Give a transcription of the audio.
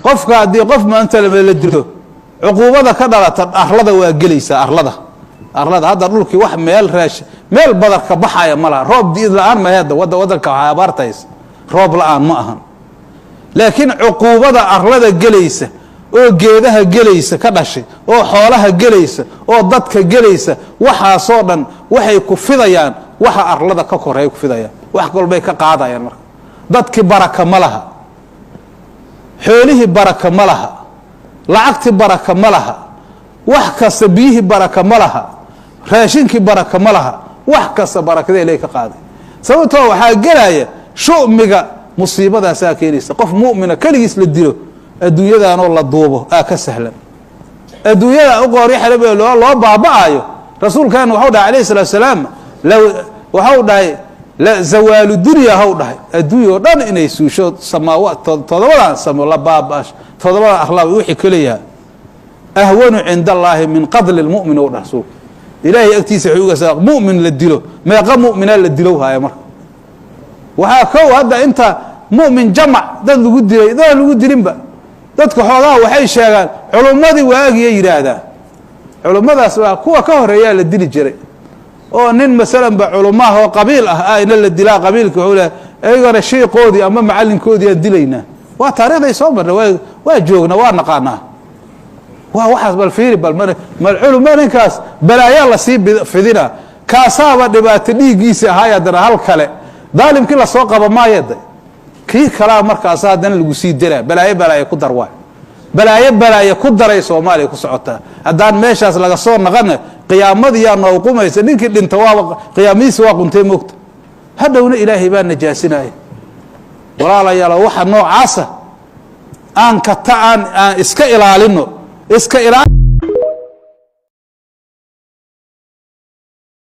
Qofka haddii qof maanta la dilo, cuquubada ka dhalata arlada waa gelaysaa. Arlada hadda dhulkii wax meel raash, meel badarka baxaya ma laha. Roob diid la-aan maheeda wadanka waxaa abaartaysa, roob la-aan ma ahan, laakiin cuquubada arlada gelaysa oo geedaha gelaysa ka dhashay oo xoolaha gelaysa oo dadka gelaysa, waxaasoo dhan waxay ku fidayaan waxa arlada ka koreey ku fidayaan, wax walbay ka qaadayaan. Marka dadkii baraka ma laha, xoolihii baraka ma laha, lacagtii baraka ma laha, wax kasta, biyihii baraka ma laha, raashinkii baraka ma laha, wax kasta barakada ilaahay ka qaaday. Sababtoo waxaa gelaya shu'miga, musiibadaasaa keenaysa. Qof mu'mina keligiis la dilo, adduunyadaanoo la duubo aa ka sahlan. Adduunyada uqooryo xerab loo baaba'ayo. Rasuulkeena waxau dhahay alayh salatu salaam, waxau dhahay zawaalu dunya, hau dhahay adduunya oo dhan inay suusho, samaawa todobadan samo la baaba'asho, todobadan arlaab wixii kaleyaha, ahwanu cinda allaahi min qatli lmu'min, ou dhah rasuulka. Ilaahay agtiisa waxay ugasaa mu'min la dilo. Meeqa mu'minaa la dilow haya? Marka waxaa kow hadda inta mu'min jamac dad lagu dilay, dad lagu dilinba dadka xoogaha waxay sheegaan culummadii waagiyay yidhaahdaan. Culummadaas waa kuwa ka horeeyaa la dili jiray, oo nin masalan ba culummaah oo qabiil ah ina la dilaa, qabiilka wuxuu lehay iyagana shiiqoodii ama macallinkoodii aan dilaynaa. Waa taarikhday soo marna, waa joogna, waa naqaanaa, waa waxaas. Bal fiiri, bal mal culumma ninkaas balaayaa lasii fidina, kaasaaba dhibaato dhiiggiisi ahaay. Haddana hal kale daalimkii lasoo qaba maayada, kii kalaa markaas haddana lagu sii diraa. Balaayo balaayo ku dar waay, balaayo balaayo ku daray Soomaaliya ku socotaa. Haddaan meeshaas laga soo naqana, qiyaamadiyaa nooqumaysa. Ninkii dhinta waaba qiyaamadiisa waa quntay, moogta. Hadhowna Ilaahay baa najaasinaya. Walaalayaalo, waxa noocaasa aan kata aan iska ilaalino, iska ilaali.